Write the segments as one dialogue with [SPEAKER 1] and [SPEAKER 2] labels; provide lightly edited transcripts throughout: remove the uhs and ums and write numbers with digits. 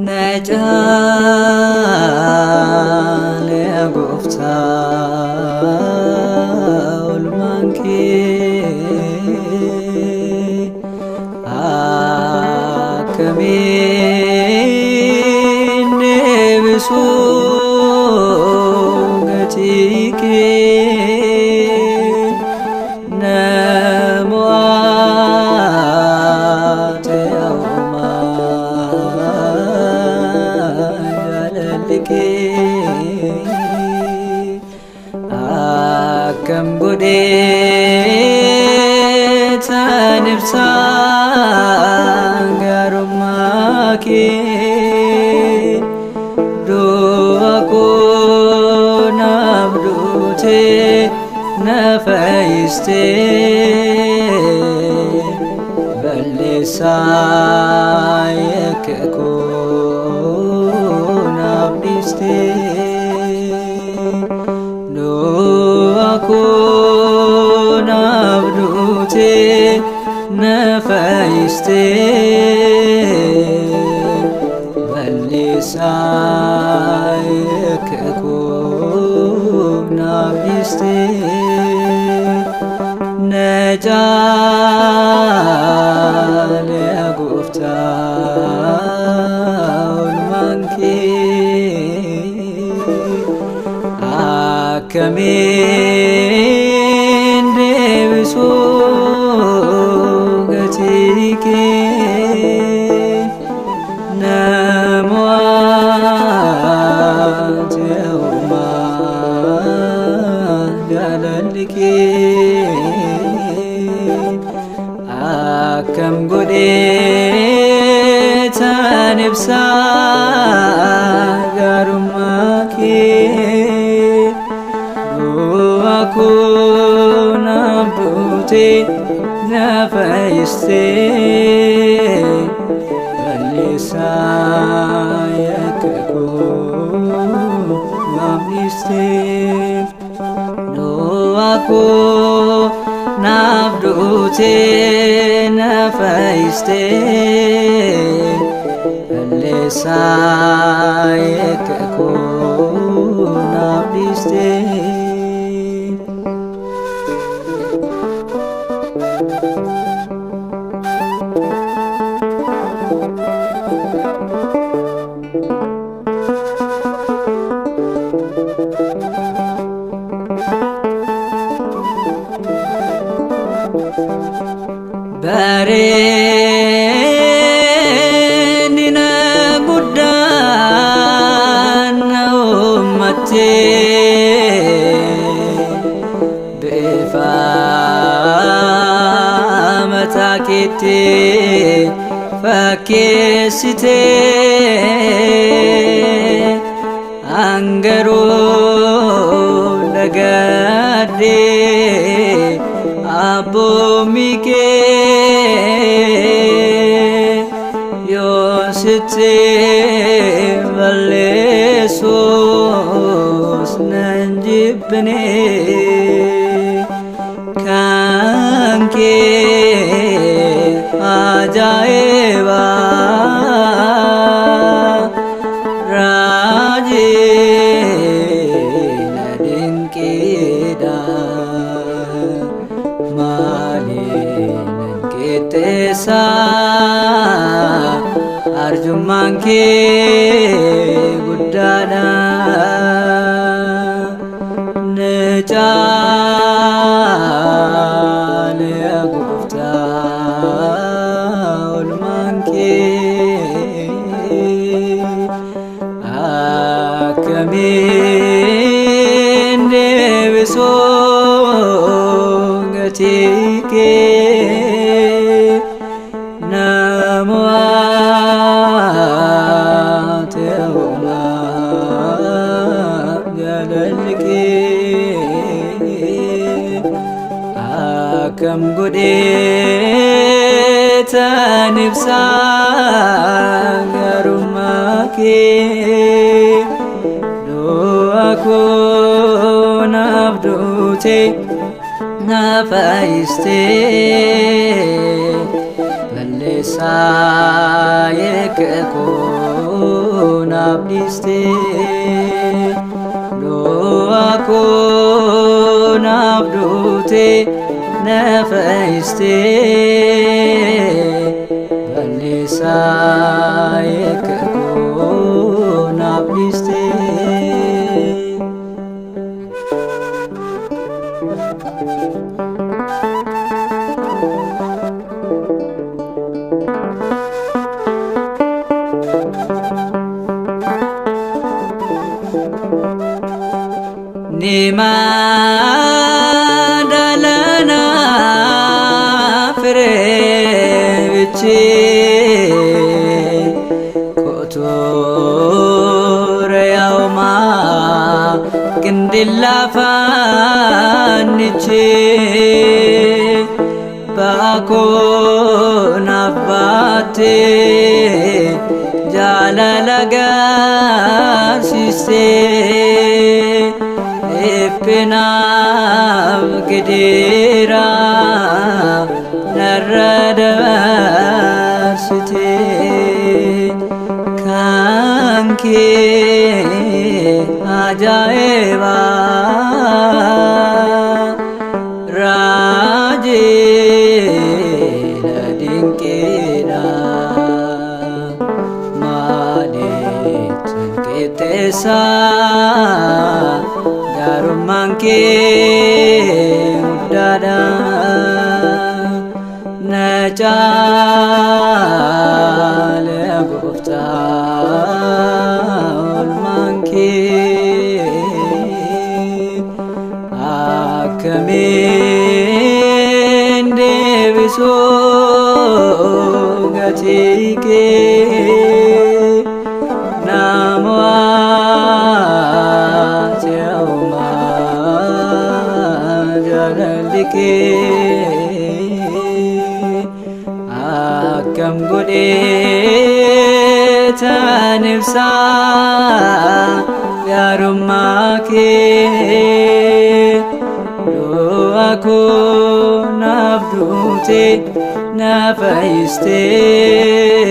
[SPEAKER 1] Na caale gooftaa oolmaan kee akkamiin deebisuu gatii kee namoota yoomaa jaalalli kee akkam godhee tan ibsaa gaarummaa kee du'a koo naaf duutee na fayyistee balleessaa yakka koo naaf dhiistee du'a koo naaf duutee na fayyistee balleessaa yakka koo naaf dhiistee na caale gooftaa oolmaan kee akkamiin deebisuu gatii kee namoota yoomaa jaalalli kee akkam godhee tan ibsaa gaarummaa kee du'a koo naaf duutee na fayyistee balleessaa yakka koo naaf dhiistee du'a koo naaf duutee na fayyistee balleessaa yakka koo naaf dhiistee. Bareedina guddaan na uummattee bifa mataa keetti fakkeessitee angaruu dagadhee abboommii kee yoo sitti balleessuus nan jibbine kan kee ajaa'iba raajii na dinqiidha maaliin qixxeessa arjummaan kee guddaadha. Caale gooftaa oolmaan kee akkamiin deebisuu gatii kee namoota uumaa jaalalli kee akkam godhee tan ibsaa garummaa kee du'a koo naaf duute na fayyistee balleessaa yakka koo naaf dhiistee du'a koo naaf duute na fayyistee balleessaa yakka koo naaf dhiistee. Nima dalana fireebichi kotoore yaa'uma qindilla faannichi baakoon abbaattee jaalala gaarsiistee dhiphinaaf gidiraa narra dabarsite kan kee ajaa'ibaa raajii dinqiidha maaliif qixxeessa gaarummaan kee guddaadha na caale gooftaa oolmaan kee akkamiin deebisuu gatii kee namoota uumaa jaalalli kee akkam godhee tan ibsaa gaarummaa kee du'a koo naaf duute na fayyistee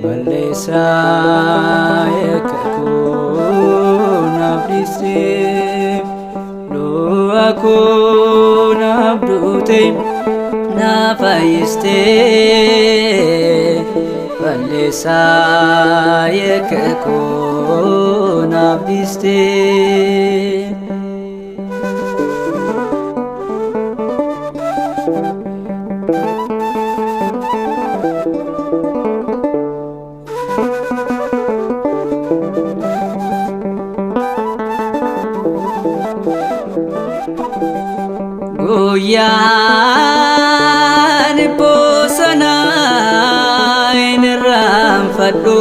[SPEAKER 1] balleessaa yakka koo naaf dhiistee du'a koo naaf duute na fayyistee balleessaa yakka koo naaf dhiistee. Guyyaan bosonaa hin irraanfadhu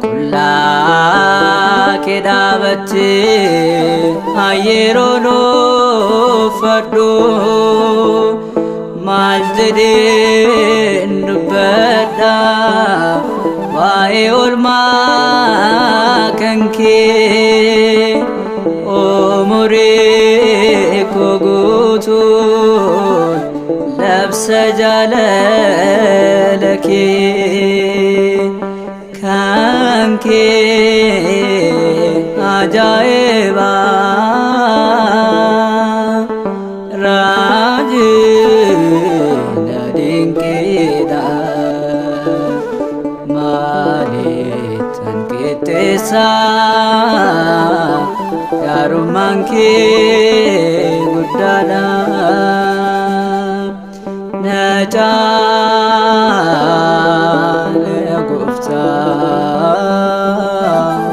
[SPEAKER 1] qullaa kee dhaabattee ayyeroon uffadhu maal jedheen dubbadha waa'ee oolmaa kan kee umurii koo guutuun labsa jaalala kee kan kee ajaa'ibaa raajii na dinqiidha maaliif qixxeessa gaarummaan kee guddaadha na caale gooftaa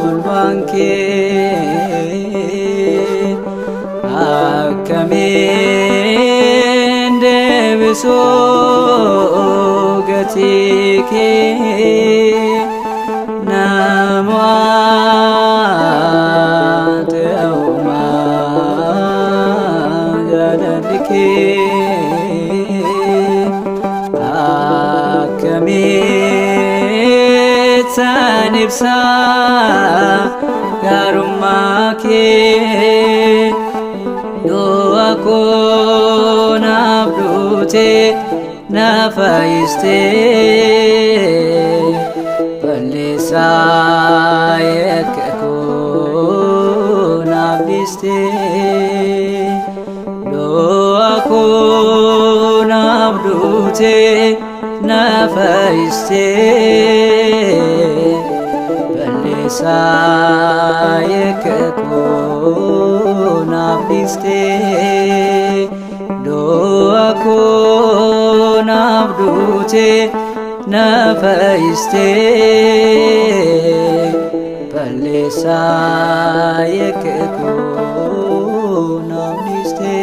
[SPEAKER 1] oolmaan kee. deebisu gatii kee namoota uumaa jaalalli kee akkamittan ibsa gaarummaa kee. Du'a koo naaf duute na fayyiste, balleessaa yakka koo naaf dhiiste. Du'a koo naaf duute na fayyiste, balleessaa yakka koo naaf dhiiste. Du'a koo naaf duute na fayyiste, balleessaa yakka koo naaf dhiiste.